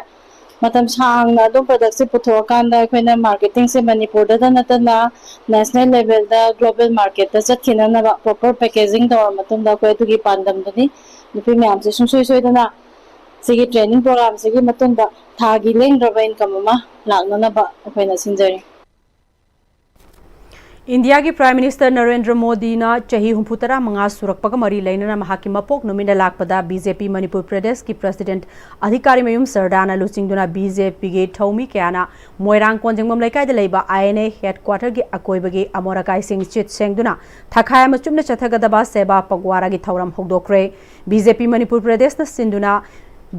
ꯃꯇꯝ ꯁꯥꯡꯅ ꯑꯗꯨꯝ ꯄ꯭ꯔꯗꯛꯁꯦ ꯄꯨꯊꯣꯛꯑꯀꯥꯟꯗ ꯑꯩꯈꯣꯏꯅ ꯃꯥꯔꯀꯦꯇꯤꯡꯁꯦ ꯃꯅꯤꯄꯨꯔꯗꯇ ꯅꯠꯇꯅ ꯅꯦꯁꯅꯦꯜ ꯂꯦꯚꯦꯜꯗ, ꯒ꯭ꯂꯣꯕꯦꯜ ꯃꯥꯔꯀꯦꯠꯇ ꯆꯠꯈꯤꯅꯅꯕ ꯄ꯭ꯔꯣꯄꯔ ꯄꯦꯀꯦꯖꯤꯡ ꯇꯧꯔ ꯃꯇꯨꯡꯗ ꯑꯩꯈꯣꯏ ꯑꯗꯨꯒꯤ ꯄꯥꯟꯗꯝꯗꯨꯅꯤ꯫ ꯅꯨꯄꯤ ꯃꯌꯥꯝꯁꯦ ꯁꯨꯡꯁꯣꯏ ꯁꯣꯏꯗꯅ ꯁꯤꯒꯤ ꯇ꯭ꯔꯦꯅꯤꯡ ꯄ꯭ꯔꯣꯒ꯭ꯔꯥꯝꯁꯤꯒꯤ ꯃꯇꯨꯡꯗ ꯊꯥꯒꯤ ꯂꯦꯡꯗ꯭ꯔꯕ ꯏꯟꯀꯝ ꯑꯃ ꯂꯥꯛꯅꯅꯕ ꯑꯩꯈꯣꯏꯅ ꯁꯤꯟꯖꯔꯤ꯫ ꯏꯟꯗꯤꯌꯥꯒꯤ ꯄ꯭ꯔꯥꯏꯝ ꯃꯤꯅꯤꯁꯇꯔ ꯅꯔꯦꯟꯗ꯭ꯔ ꯃꯣꯗꯤꯅ ꯆꯍꯤ ꯍꯨꯝꯐꯨ ꯇꯔꯥ ꯃꯉꯥ ꯁꯨꯔꯛꯄꯒ ꯃꯔꯤ ꯂꯩꯅꯅ ꯃꯍꯥꯛꯀꯤ ꯃꯄꯣꯛ ꯅꯨꯃꯤꯠꯅ ꯂꯥꯛꯄꯗ ꯕꯤ ꯖꯦ ꯄꯤ ꯃꯅꯤꯄꯨꯔ ꯄ꯭ꯔꯗꯦꯁꯀꯤ ꯄ꯭ꯔꯁꯤꯗꯦꯟꯠ ꯑꯙꯤꯀꯥꯔꯤ ꯃꯌꯨꯝ ꯁꯔꯗꯥꯅ ꯂꯨꯆꯤꯡꯗꯨꯅ ꯕꯤ ꯖꯦ ꯄꯤꯒꯤ ꯊꯧꯃꯤ ꯀꯌꯥꯅ ꯃꯣꯏꯔꯥꯡ ꯀꯣꯟꯖꯦꯡꯕꯝ ꯂꯩꯀꯥꯏꯗ ꯂꯩꯕ ꯑꯥꯏ ꯑꯦꯟ ꯑꯦ ꯍꯦꯗꯀ꯭ꯋꯥꯇꯔꯒꯤ ꯑꯀꯣꯏꯕꯒꯤ ꯑꯃꯣꯠ ꯑꯀꯥꯏꯁꯤꯡ ꯆꯤꯠ ꯁꯦꯡꯗꯨꯅ ꯊꯈꯥꯏ ꯑꯃ ꯆꯨꯞꯅ ꯆꯠꯊꯒꯗꯕ ꯁꯦꯕꯥ ꯄꯒ꯭ꯋꯥꯔꯥꯒꯤ ꯊꯧꯔꯝ ꯍꯧꯗꯣꯛꯈ꯭ꯔꯦ꯫ ꯕꯤ ꯖꯦ ꯄꯤ ꯃꯅꯤꯄꯨꯔ ꯄ꯭ꯔꯗꯦꯁꯅ ꯁꯤꯟꯗꯨꯅ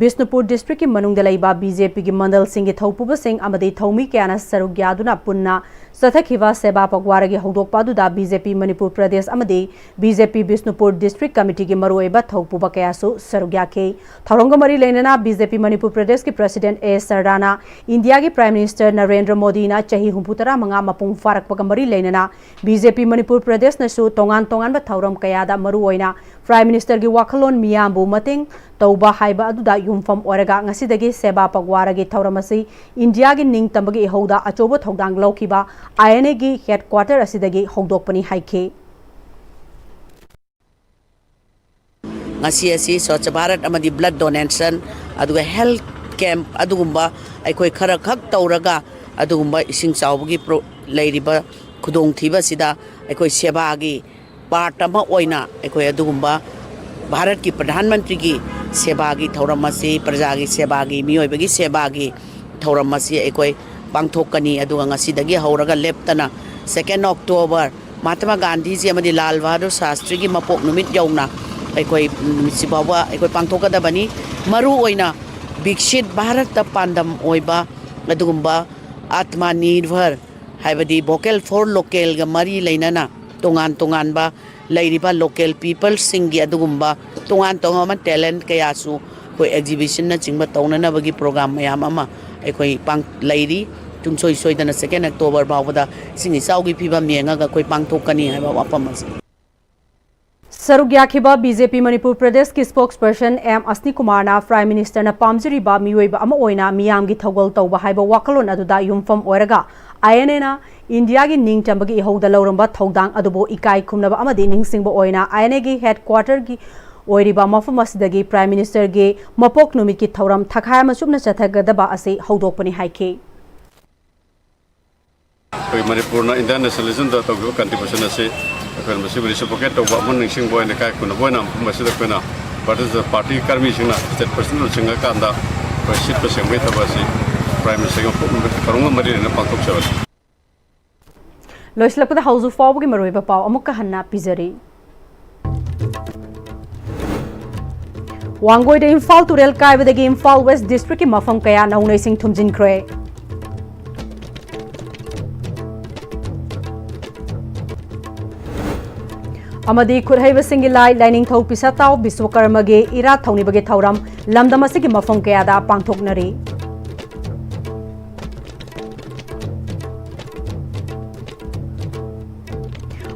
ꯕꯤꯁꯅꯨꯄꯨꯔ ꯗꯤꯁꯇ꯭ꯔꯤꯛꯀꯤ ꯃꯅꯨꯡꯗ ꯂꯩꯕ ꯕꯤ ꯖꯦ ꯄꯤꯒꯤ ꯃꯟꯗꯜꯁꯤꯡꯒꯤ ꯊꯧꯄꯨꯕꯁꯤꯡ ꯑꯃꯗꯤ ꯊꯧꯃꯤ ꯀꯌꯥꯅ ꯁꯔꯨꯛ ꯌꯥꯗꯨꯅ ꯄꯨꯟꯅ ꯆꯠꯊꯈꯤꯕ ꯁꯦꯕꯥ ꯄꯒ꯭ꯋꯥꯔꯥꯒꯤ ꯍꯧꯗꯣꯛꯄ ꯑꯗꯨꯗ ꯕꯤ ꯖꯦ ꯄꯤ ꯃꯅꯤꯄꯨꯔ ꯄ꯭ꯔꯗꯦꯁ ꯑꯃꯗꯤ ꯕꯤ ꯖꯦ ꯄꯤ ꯕꯤꯁꯅꯨꯄꯨꯔ ꯗꯤꯁꯇ꯭ꯔꯤꯛ ꯀꯃꯤꯇꯤꯒꯤ ꯃꯔꯨꯑꯣꯏꯕ ꯊꯧꯄꯨꯕ ꯀꯌꯥꯁꯨ ꯁꯔꯨꯛ ꯌꯥꯈꯤ꯫ ꯊꯧꯔꯝꯒ ꯃꯔꯤ ꯂꯩꯅꯅ ꯕꯤ ꯖꯦ ꯄꯤ ꯃꯅꯤꯄꯨꯔ ꯄ꯭ꯔꯗꯦꯁꯀꯤ ꯄ꯭ꯔꯁꯤꯗꯦꯟꯠ ꯑꯦ ꯁꯔꯗꯥꯅ ꯏꯟꯗꯤꯌꯥꯒꯤ ꯄ꯭ꯔꯥꯏꯝ ꯃꯤꯅꯤꯁꯇꯔ ꯅꯔꯦꯟꯗ꯭ꯔ ꯃꯣꯗꯤꯅ ꯆꯍꯤ ꯍꯨꯝꯐꯨ ꯇꯔꯥ ꯃꯉꯥ ꯃꯄꯨꯡ ꯐꯥꯔꯛꯄꯒ ꯃꯔꯤ ꯂꯩꯅꯅ ꯕꯤ ꯖꯦ ꯄꯤ ꯃꯅꯤꯄꯨꯔ ꯄ꯭ꯔꯗꯦꯁꯅꯁꯨ ꯇꯣꯉꯥꯟ ꯇꯣꯉꯥꯟꯕ ꯊꯧꯔꯝ ꯀꯌꯥꯗ ꯃꯔꯨꯑꯣꯏꯅ ꯄ꯭ꯔꯥꯏꯝ ꯃꯤꯅꯤꯁꯇꯔꯒꯤ ꯋꯥꯈꯜꯂꯣꯟ ꯃꯤꯌꯥꯝꯕꯨ ꯃꯇꯦꯡ ꯇꯧꯕ ꯍꯥꯏꯕ ꯑꯗꯨꯗ ꯌꯨꯝꯐꯝ ꯑꯣꯏꯔꯒ ꯉꯁꯤꯗꯒꯤ ꯁꯦꯕꯥ ꯄꯒ꯭ꯋꯥꯔꯥꯒꯤ ꯊꯧꯔꯝ ꯑꯁꯤ ꯏꯟꯗꯤꯌꯥꯒꯤ ꯅꯤꯡꯇꯝꯕꯒꯤ ꯏꯍꯧꯗ ꯑꯆꯧꯕ ꯊꯧꯗꯥꯡ ꯂꯧꯈꯤꯕ ꯑꯥꯏ ꯑꯦꯟ ꯑꯦꯒꯤ ꯍꯦꯗꯀ꯭ꯋꯥꯇꯔ ꯑꯁꯤꯗꯒꯤ ꯍꯧꯗꯣꯛꯄꯅꯤ ꯍꯥꯏꯈꯤ꯫ ꯉꯁꯤ ꯑꯁꯤ ꯁ꯭ꯋꯥꯆ ꯚꯥꯔꯠ ꯑꯃꯗꯤ ꯕ꯭ꯂꯗ ꯗꯣꯅꯦꯁꯟ, ꯑꯗꯨꯒ ꯍꯦꯜꯊ ꯀꯦꯝꯞ ꯑꯗꯨꯒꯨꯝꯕ ꯑꯩꯈꯣꯏ ꯈꯔ ꯈꯛ ꯇꯧꯔꯒ ꯑꯗꯨꯒꯨꯝꯕ ꯏꯁꯤꯡ ꯆꯥꯎꯕꯒꯤ ꯄ꯭ꯔꯣ-, ꯂꯩꯔꯤꯕ ꯈꯨꯗꯣꯡꯊꯤꯕ ꯑꯁꯤꯗ ꯑꯩꯈꯣꯏ ꯁꯦꯕꯥꯒꯤ ꯄꯥꯔꯠ ꯑꯃ ꯑꯣꯏꯅ ꯑꯩꯈꯣꯏ ꯑꯗꯨꯒꯨꯝꯕ ꯚꯥꯔꯠꯀꯤ ꯄ꯭ꯔꯙꯥꯟ ꯃꯟꯇ꯭ꯔꯤꯒꯤ ꯁꯦꯕꯥꯒꯤ ꯊꯧꯔꯝ ꯑꯁꯤ, ꯄ꯭ꯔꯖꯥꯒꯤ ꯁꯦꯕꯥꯒꯤ, ꯃꯤꯑꯣꯏꯕꯒꯤ ꯁꯦꯕꯥꯒꯤ ꯊꯧꯔꯝ ꯑꯁꯤ ꯑꯩꯈꯣꯏ ꯄꯥꯡꯊꯣꯛꯀꯅꯤ꯫ ꯑꯗꯨꯒ ꯉꯁꯤꯗꯒꯤ ꯍꯧꯔꯒ ꯂꯦꯞꯇꯅ second October, ꯃꯍꯥꯇꯃꯥ ꯒꯥꯟꯙꯤꯖꯤ ꯑꯃꯗꯤ ꯂꯥꯜ ꯕꯍꯥꯗꯨꯔ ꯁꯥꯁꯇ꯭ꯔꯤꯒꯤ ꯃꯄꯣꯛ ꯅꯨꯃꯤꯠ ꯌꯧꯅ ꯑꯩꯈꯣꯏ ꯅꯨꯃꯤꯠꯁꯤ ꯐꯥꯎꯕ ꯑꯩꯈꯣꯏ ꯄꯥꯡꯊꯣꯛꯀꯗꯕꯅꯤ꯫ ꯃꯔꯨꯑꯣꯏꯅ ꯕꯤꯛꯁꯤꯠ ꯚꯥꯔꯠꯇ ꯄꯥꯟꯗꯝ ꯑꯣꯏꯕ ꯑꯗꯨꯒꯨꯝꯕ ꯑꯥꯇꯃꯥ ꯅꯤꯔꯚꯔ, ꯍꯥꯏꯕꯗꯤ vocal for localꯒ ꯃꯔꯤ ꯂꯩꯅꯅ ꯇꯣꯉꯥꯟ ꯇꯣꯉꯥꯟꯕ ꯂꯩꯔꯤꯕ local peopleꯁꯤꯡꯒꯤ ꯑꯗꯨꯒꯨꯝꯕ ꯇꯣꯉꯥꯟ ꯇꯣꯉꯥꯟꯕ talent ꯀꯌꯥꯁꯨ ꯑꯩꯈꯣꯏ exhibitionꯅꯆꯤꯡꯕ ꯇꯧꯅꯅꯕꯒꯤ program ꯃꯌꯥꯝ ꯑꯃ ꯑꯩꯈꯣꯏ ꯄꯥꯡ-, ꯂꯩꯔꯤ꯫ ꯁꯨꯡꯁꯣꯏ ꯁꯣꯏꯗꯅ second October ꯐꯥꯎꯕꯗ ꯏꯁꯤꯡ ꯏꯆꯥꯎꯒꯤ ꯐꯤꯕꯝ ꯌꯦꯡꯉꯒ ꯑꯩꯈꯣꯏ ꯄꯥꯡꯊꯣꯛꯀꯅꯤ ꯍꯥꯏꯕ ꯋꯥꯐꯝ ꯑꯁꯤ꯫ ꯁꯔꯨꯛ ꯌꯥꯈꯤꯕ BJP ꯃꯅꯤꯄꯨꯔ ꯄ꯭ꯔꯗꯦꯁꯀꯤ spokesperson ꯑꯦꯝ ꯑꯁꯅꯤ ꯀꯨꯃꯥꯔꯅ Prime Ministerꯅ ꯄꯥꯝꯖꯔꯤꯕ ꯃꯤꯑꯣꯏꯕ ꯑꯃ ꯑꯣꯏꯅ ꯃꯤꯌꯥꯝꯒꯤ ꯊꯧꯒꯜ ꯇꯧꯕ ꯍꯥꯏꯕ ꯋꯥꯈꯜꯂꯣꯟ ꯑꯗꯨꯗ ꯌꯨꯝꯐꯝ ꯑꯣꯏꯔꯒ INAꯅ ꯏꯟꯗꯤꯌꯥꯒꯤ ꯅꯤꯡꯇꯝꯕꯒꯤ ꯏꯍꯧꯗ ꯂꯧꯔꯝꯕ ꯊꯧꯗꯥꯡ ꯑꯗꯨꯕꯨ ꯏꯀꯥꯏ ꯈꯨꯝꯅꯕ ꯑꯃꯗꯤ ꯅꯤꯡꯁꯤꯡꯕ ꯑꯣꯏꯅ INAꯒꯤ headquarterꯒꯤ ꯑꯣꯏꯔꯤꯕ ꯃꯐꯝ ꯑꯁꯤꯗꯒꯤ Prime Ministerꯒꯤ ꯃꯄꯣꯛ ꯅꯨꯃꯤꯠꯀꯤ ꯊꯧꯔꯝ ꯊꯥꯈꯥꯏ ꯑꯃ ꯆꯨꯞꯅ ꯆꯠꯊꯒꯗꯕ ꯑꯁꯤ ꯍꯧꯗꯣꯛꯄꯅꯤ ꯍꯥꯏꯈꯤ꯫ ꯑꯩꯈꯣꯏ ꯃꯅꯤꯄꯨꯔꯅ Indian nationalismꯗ ꯇꯧꯈꯤꯕ contribution ꯑꯁꯤ ꯑꯩꯈꯣꯏꯅ ꯃꯁꯤꯕꯨ reciprocate ꯇꯧꯕ ꯑꯃ ꯅꯤꯡꯁꯤꯡꯕ ꯑꯣꯏꯅ ꯏꯀꯥꯏ ꯈꯨꯝꯅꯕ ꯑꯣꯏꯅ ꯃꯐꯝ ꯑꯁꯤꯗ ꯑꯩꯈꯣꯏꯅ ꯄꯥꯔꯇꯤ, ꯄꯥꯔꯇꯤ ꯀꯔꯃꯤꯁꯤꯡꯅ state presidentꯅ ꯂꯨꯆꯤꯡꯉꯀꯥꯟꯗ ꯑꯩꯈꯣꯏ ꯁꯤꯠꯄ ꯁꯦꯡꯕꯒꯤ ꯊꯕꯛ ꯑꯁꯤ Prime Ministerꯒꯤ ꯃꯄꯣꯛ ꯅꯨꯃꯤꯠꯀ ꯊꯧꯔꯝꯒ ꯃꯔꯤ ꯂꯩꯅꯅ ꯄꯥꯡꯊꯣꯛꯆꯕꯅꯤ꯫ ꯂꯣꯏꯁꯤꯜꯂꯛꯄꯗ ꯍꯧꯖꯤꯛ ꯐꯥꯎꯕꯒꯤ ꯃꯔꯨꯑꯣꯏꯕ ꯄꯥꯎ ꯑꯃꯨꯛꯀ ꯍꯟꯅ ꯄꯤꯖꯔꯤ꯫ ꯋꯥꯡꯒꯣꯏꯗ ꯏꯝꯐꯥꯜ ꯇꯨꯔꯦꯜ ꯀꯥꯏꯕꯗꯒꯤ ꯏꯝꯐꯥꯜ West Districtꯀꯤ ꯃꯐꯝ ꯀꯌꯥ ꯅꯧꯅ ꯏꯁꯤꯡ ꯊꯨꯝꯖꯤꯟꯈ꯭ꯔꯦ꯫ ꯑꯃꯗꯤ ꯈꯨꯠꯍꯩꯕꯁꯤꯡꯒꯤ ꯂꯥꯏ ꯂꯥꯏꯅꯤꯡꯊꯧ ꯄꯤꯁꯥꯇꯥꯎ ꯕꯤꯁ꯭ꯋꯀꯔꯃꯒꯤ ꯏꯔꯥꯠ ꯊꯧꯅꯤꯕꯒꯤ ꯊꯧꯔꯝ ꯂꯝꯗꯝ ꯑꯁꯤꯒꯤ ꯃꯐꯝ ꯀꯌꯥꯗ ꯄꯥꯡꯊꯣꯛꯅꯔꯤ꯫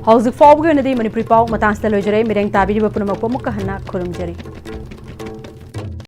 ꯍꯧꯖꯤꯛ ꯐꯥꯎꯕꯒꯤ ꯑꯣꯏꯅꯗꯤ ꯃꯅꯤꯄꯨꯔꯤ ꯄꯥꯎ ꯃꯇꯥꯡꯁꯤꯗ ꯂꯣꯏꯖꯔꯦ꯫ ꯃꯤꯠꯌꯦꯡ ꯇꯥꯕꯤꯔꯤꯕ ꯄꯨꯝꯅꯃꯛꯄꯨ ꯑꯃꯨꯛꯀ ꯍꯟꯅ ꯈꯨꯔꯨꯝꯖꯔꯤ꯫